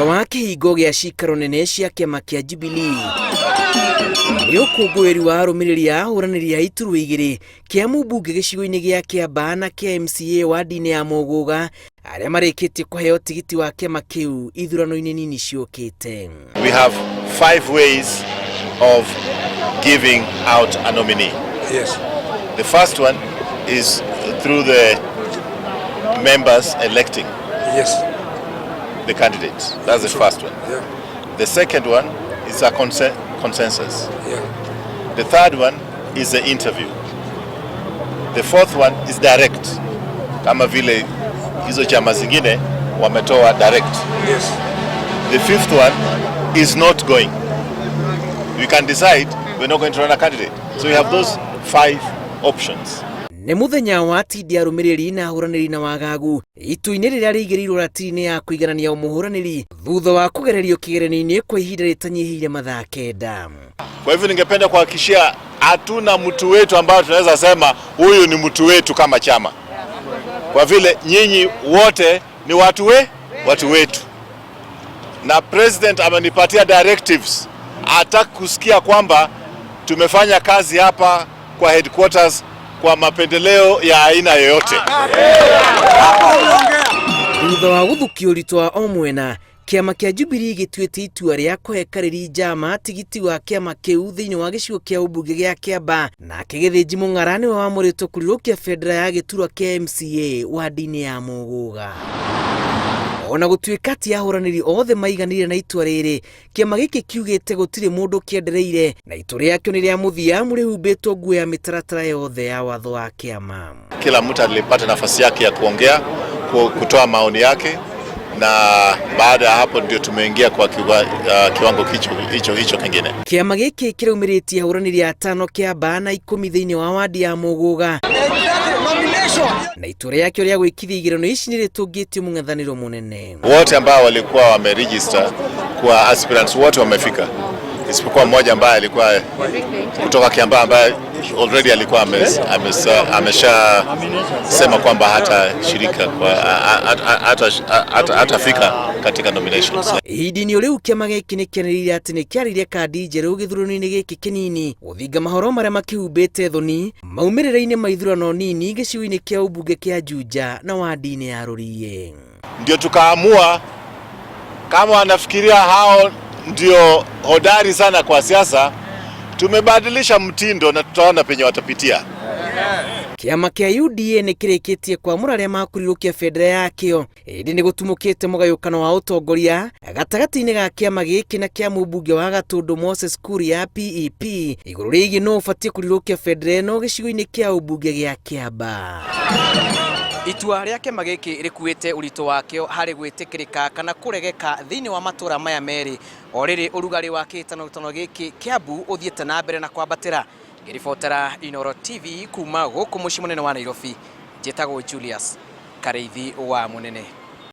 Nja wa kĩhingo gĩa cikaro nene cia kĩama kĩa Jubilee nĩ ũkũngũĩri wa arũmĩrĩri a ahũranĩri a iturwa igĩrĩ kĩa mũmbunge gĩcigo-inĩ gĩa Kĩambaa na kĩa MCA wadi-inĩ ya Mũgũga arĩa marĩkĩtie kũheo tigiti wa kĩama kĩu ithurano-inĩ nini ciũkĩte. We have five ways of giving out a nominee. Yes. The first one is through the members electing Yes. the candidates. That's the first one. Yeah. The second one is a consensus. Yeah. The third one is the interview. The fourth one is direct, kama vile hizo chama zingine wametoa direct. Yes. The fifth one is not going. We can decide we're not going to run a candidate. So we have those five options. Nĩ mũthenya wa tindi arũmĩrĩri na ahũranĩri na wagagu itua-inĩ rĩrĩa rĩigĩrĩirwo ratiri-inĩ ya kũiganania mũhũranĩri thutha wa kũgererio kĩgeranio-inĩ kwa ihinda rĩtanyihĩire mathaa 9. Kwa hivyo ningependa kuhakikishia hatuna mtu wetu ambao tunaweza sema huyu ni mtu wetu kama chama, kwa vile nyinyi wote ni watu wetu, na president amenipatia directives, hataki kusikia kwamba tumefanya kazi hapa kwa headquarters kwa mapendeleo ya aina yoyote. Thutha wa gũthukio ũritũ wa o mwena, kĩama kĩa Jubilee gĩtuĩte itua rĩa kũhe Karĩri Njama tigiti wa kĩama kĩu thĩinĩ wa gĩcigo kĩa ũmbunge gĩa Kĩambaa, nake Gĩthĩnji Mũng'ara nĩwe wamũrĩtwo kũrirũkia bendera ya gĩturwa kĩa MCA wadi-inĩ ya Mũgũga. Ona gũtuĩka ti ahũranĩri othe maiganĩire na itua rĩrĩ, kĩama gĩkĩ kiugĩte gũtirĩ mũndũ kĩendereire na itua rĩakĩo nĩ rĩa mũthia mũrĩhumbĩtwo nguo ya mĩtaratara yothe ya watho wa kĩama. Kila mtu alipata nafasi yake ya kuongea, kutoa maoni yake, na baada ya hapo ndio tumeingia kwa kiwango hicho hicho kingine. Kĩama gĩkĩ kĩraumĩrĩtie ahũranĩri atano Kĩambaa na 10 thĩinĩ wa wadi ya Mũgũga, na itua rĩakĩo rĩa gwĩkithia igeranio ici nĩ rĩtũngĩtio mũng'ethanĩro mũnene. Wote ambao walikuwa wameregister kwa aspirants wote wamefika, isipokuwa mmoja ambaye alikuwa kutoka Kiambaa ambaye already alikuwa amesha sema kwamba hata shirika kwa, hatafika katika nominations. Ihinda-inĩ o rĩu kĩama gĩkĩ nĩ kĩanĩrĩire atĩ nĩ kĩarĩire kandi njerũ gĩthurano-inĩ gĩkĩ kĩnini gũthinga mahoro marĩa makĩhumbĩte thoni maumĩrĩra-inĩ ma ithurano nini gĩcigo-inĩ kĩa ũmbunge kĩa Juja na wadi-inĩ ya Rũriĩ. Ndio tukaamua kama wanafikiria hao ndio hodari sana kwa siasa, tumebadilisha mtindo na tutaona penye watapitia. Kĩama kĩa UDA nĩ kĩrĩkĩtie kwamũra arĩa makũrirũkia bendera yakĩo, ĩndĩ nĩ gũtumũkĩte mũgayũkano wa ũtongoria gatagatĩ-inĩ ga kĩama gĩkĩ na kĩa mũmbunge wa Gatũndũ Moses Kuria PEP igũrũ rĩgiĩ nũ ũbatiĩ kũrirũkia bendera ĩno gĩcigo-inĩ kĩa ũmbunge gĩa Kĩambaa. Itua rĩa kĩama gĩkĩ rĩkuĩte ũritũ wakĩo harĩ gwĩtĩkĩrĩka kana kũregeka thĩinĩ wa matũra maya merĩ, o rĩrĩ ũrugarĩ wa kĩhĩtahĩtano gĩkĩ Kĩambu ũthiĩte na mbere na kwambatĩra. Ngĩribotera Inooro TV kuma gũkũ mũciĩ mũnene wa Nairobi, njĩtagwo Julius Karĩithi wa Mũnene.